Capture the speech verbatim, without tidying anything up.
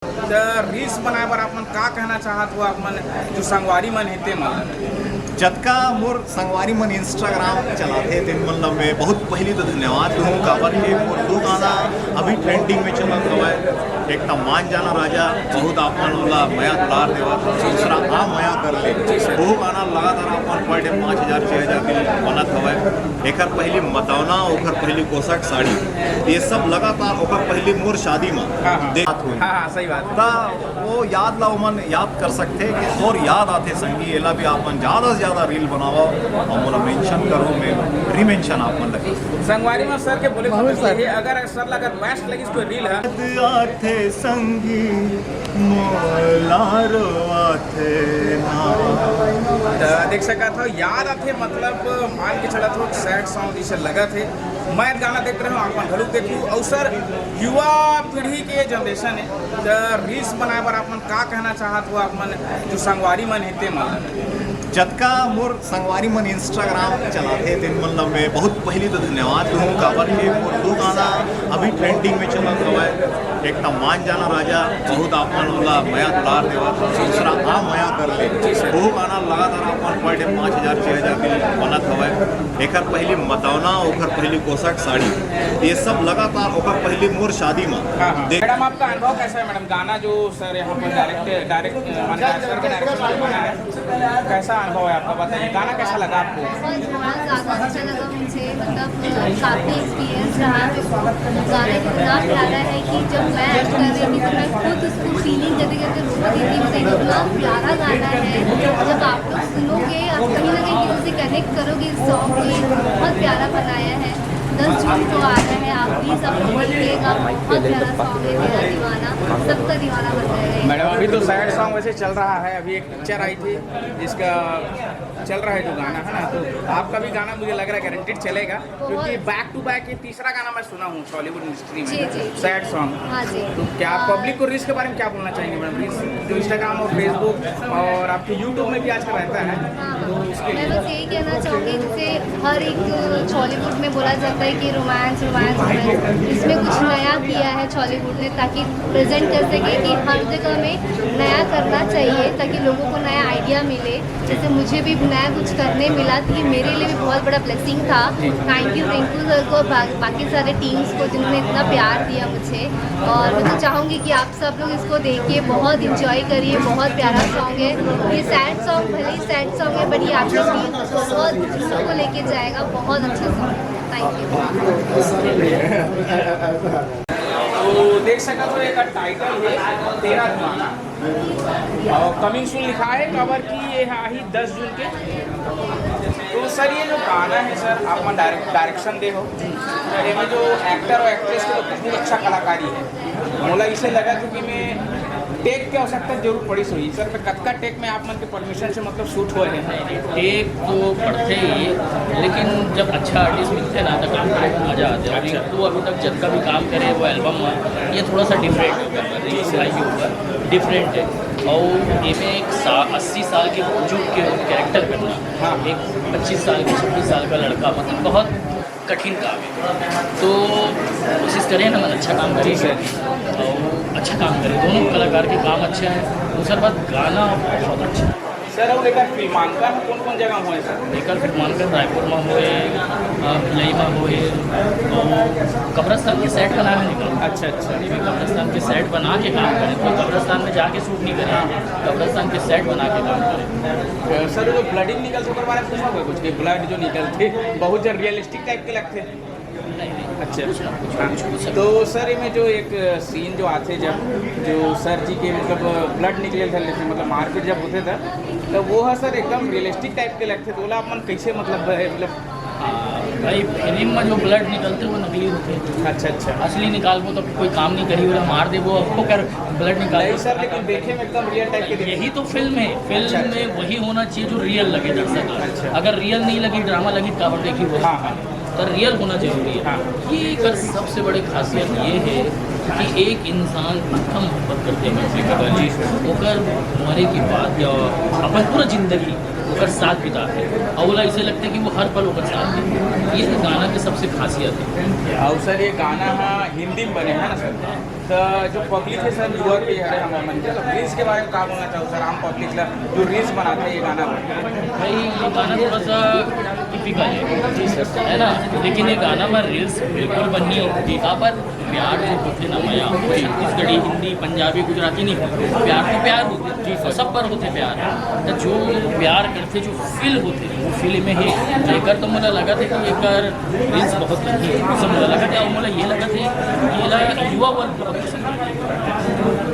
त रील्स बनाए बर आप मन का कहना चाहत हो, आप मन जो संगवारी मन हे ते मन ला? जतका मोर संगवारी मन Instagram चलाथे, तेन मन ला मैं बहुत पहली तो धन्यवाद दूहूँ, काबर के मोर दू गाना अभी ट्रेंडिंग में चलत हवय। एक त मान जाना राजा, बहुत आप मन ओला मया दुलार देवत हो, दूसरा आ मया कर ले, वो गाना लगातार आप मन per day पाँच हजार, छह हजार view बनत हवय। एकर पहली मतौना, ओकर पहली कोसक साड़ी, ये सब लगातार ओकर पहली मोर शादी में हाँ, हाँ। देखत हुई। हाँ, हाँ, सही बात। त वो याद ला ओमन याद कर सकथे कि तोर याद आथे संगी, एला भी आप मन ज्यादा से ज्यादा रील बनावा और मोला मेंशन करो, मैं रीमेंशन आप मन ला करहूँ। संगवारी मन सर के बोले बहुत सही। अगर सर ला अगर बेस्ट लगिस कोई रील है। याद आथे संगी, मोला रोआथे ना। त देख सकत हो, याद आथे मतलब मान के चलत हो, सैड सॉन्ग जैसे लगत हे। मैं गाना देख रहे हो, आप मन घलो देखू। और सर, युवा पीढ़ी के जनरेशन है, त रील्स बनाए बर आप मन का कहना चाहत हो, आप मन जो संगवारी मन हे ते मन ला? जतका मोर संगवारी मन Instagram चलाथे, तेन मन ला मैं बहुत पहली तो धन्यवाद दूहूँ, काबर के मोर दू गाना अभी ट्रेंडिंग में चलत हवय। एक त मान जाना राजा, बहुत आप मन ओला मया दुलार देवत हो, दूसरा आ मया कर ले, वो गाना लगातार आप मन per day पाँच हजार, छह हजार view बनत हवय। एकर पहली मतौना, ओकर पहली कोसक साड़ी, ये सब लगातार ओकर पहली मोर शादी में हाँ, हाँ। देख मैडम, आपका अनुभव कैसा है मैडम? गाना जो सर यहाँ पर डायरेक्ट, डायरेक्ट, माने सर का डायरेक्शन जो बना है, कैसा अनुभव है आपका, बताइए, गाना कैसा लगा आपको? बहुत, बहुत ज़्यादा अच्छा लगा मुझे, मतलब काफ़ी एक्सपीरियंस रहा है। गाना इतना प्यारा है कि जब मैं एक्ट कर रही थी तो मैं खुद उसको फीलिंग करते करते रो रही थी। मतलब इतना प्यारा गाना है, जब आप लोग सुनोगे, आप कहीं ना कहीं किसी से कनेक्ट करोगे इस सॉन्ग को। बहुत प्यारा बनाया है। दस जून को आ रहा है, आप प्लीज आप लोग देखिएगा। बहुत प्यारा सॉन्ग है, मेरा दीवाना, सबका दीवाना बन जाएगा। मैडम, अभी तो सैड सॉन्ग वैसे चल रहा है, अभी एक पिक्चर आई थी जिसका चल रहा है जो गाना है ना, तो आपका भी गाना मुझे लग रहा है गारंटीड चलेगा, क्योंकि बैक टू बैक ये तीसरा गाना मैं सुना हूँ टॉलीवुड इंडस्ट्री में, जी, जी। Sad song. हाँ जी। तो क्या आप पब्लिक को रील्स के बारे में क्या बोलना चाहेंगे मैडम? रील्स जो Instagram और Facebook और आपके YouTube में भी आजकल रहता है, हाँ, तो हाँ। उसके मैं लिए बस यही कहना चाहूँगी, जैसे हर एक Chhollywood में बोला जाता है कि रोमांस, रोमांस, रोमांस, इसमें कुछ नया किया है Chhollywood ने, ताकि प्रेजेंट कर सके कि हर जगह में नया करना चाहिए, ताकि लोगों को नया आइडिया मिले। जैसे मुझे भी नया कुछ करने मिला, तो ये मेरे लिए भी बहुत बड़ा ब्लेसिंग था। थैंक यू रिंकू सर को, बा-, बाकी सारे टीम्स को, जिन्होंने इतना प्यार दिया मुझे। और मैं तो चाहूँगी कि आप सब लोग इसको देखिए, बहुत इंजॉय करिए, बहुत प्यारा सॉन्ग है ये। सैड सॉन्ग, भले ही सैड सॉन्ग है, बट ये आपके फील को बहुत दूर को लेके जाएगा। बहुत अच्छा सॉन्ग। Thank you. तो देख सकत हो, एकर टाइटल है तेरा दीवाना और कमिंग सून लिखा है, काबर कि ये आही दस जून के। तो सर, ये जो गाना है सर, आप मन डायरेक्ट, डायरेक्शन दे हो, तो एमे जो एक्टर और एक्ट्रेस के तो बहुत अच्छा कलाकारी है। मोला इसे लगा, क्योंकि मैं टेक के आवश्यकता जरूर पड़ी सही सर, तो कतका टेक में आप मन के परमिशन से मतलब शूट होए हे? टेक तो पड़थे ही, लेकिन जब अच्छा आर्टिस्ट मिलथे ना, तो काम करे में मजा आथे। और अच्छा। रिंकू अभी तक जतका भी काम करे हे वो एल्बम में, ये थोड़ा सा डिफरेंट हे ओकर ऊपर, रिंकू भाई के ऊपर डिफरेंट हे। और एमे एक सा-, अस्सी साल के बुजुर्ग के कैरेक्टर करना, हाँ। एक पच्चीस साल के, छब्बीस साल का लड़का, मतलब बहुत कठिन काम है। तो कोशिश करें ना, अच्छा काम करें। जी सर। और अच्छा काम करें, दोनों कलाकार के काम अच्छे हैं। दूसरा बात, गाना बहुत अच्छा है। सर, और एकर फिल्मांकन कौन कौन जगह हुए सर? एकर फिल्मांकन रायपुर में हुए, अ, भिलाई में हुए, और कब्रस्तान के सेट बना है निकल। अच्छा, अच्छा। कब्रस्तान के सेट बना के काम करें, तो कब्रस्तान में जाके शूट नहीं करें, कब्रस्तान के सेट बना के काम करें। अ, सर, जो ब्लडिंग निकल, ओकर बारे में पूछा हुआ कुछ कि ब्लड जो निकलथे, बहुत जन रियलिस्टिक टाइप के लगथे। अच्छा, अच्छा। हाँ। तो सर, एमे जो एक सीन जो आथे, जब जो सर जी के मतलब ब्लड निकले था, जैसे मतलब मारपीट जब होथे था, तो वो है सर एकदम रियलिस्टिक टाइप के लगथे। तो ओला आप मन कैसे मतलब है, मतलब हाँ, भाई, फिल्म में जो ब्लड निकलथे वो नकली होथे। अच्छा, अच्छा। असली निकालबो तो कोई काम नहीं करी, ओला मार देबो, ओकर ब्लड निकाल नहीं सर, लेकिन देखे में एकदम रियल टाइप के दिखे। यही तो फिल्म है, फिल्म अच्छा, अच्छा। में वही होना चाहिए जो रियल लगे दर्शक को। अच्छा। अगर रियल नहीं लगी, ड्रामा लगी, काबर देखी वो? हाँ, हाँ। तो रियल होना जरूरी है। हाँ। ये एकर सबसे बड़ी खासियत ये है कि एक इंसान इतना मोहब्बत करते हैं अपने पिता जी से, ओकर मरे के बाद या अपन पूरा जिंदगी ओकर साथ बिताथे, अउ ओला ऐसे लगथे कि वो हर पल ओकर साथ हे। ये गाना के सबसे खासियत हे। अउ सर, ये गाना ह हिंदी में बने हे ना सर, तो जो पब्लिक है सर, युवा पीढ़ी है, हम मन के रील्स के बारे में का बोलना चाहो सर, आम पब्लिक ला जो रील्स बनाथे ये गाना पर? भाई, ये गाना थोड़ा सा टिपिकल है, जी सर, है ना? लेकिन ये गाना में रील्स बिल्कुल बननी होती, काबर प्यार जो होथे ना मया, वो छत्तीसगढ़ी, हिंदी, पंजाबी, गुजराती नहीं होथे। प्यार तो प्यार होथे, जी सर। सब पर होथे प्यार। तो जो प्यार करथे, जो फील होथे, वो फील में हे। एकर तो मोला लगथे कि एकर रील्स बहुत बनही, सब मोला लगथे। अउ मोला ये लगथे कि एला युवा वर्ग बहुत पसंद करथे।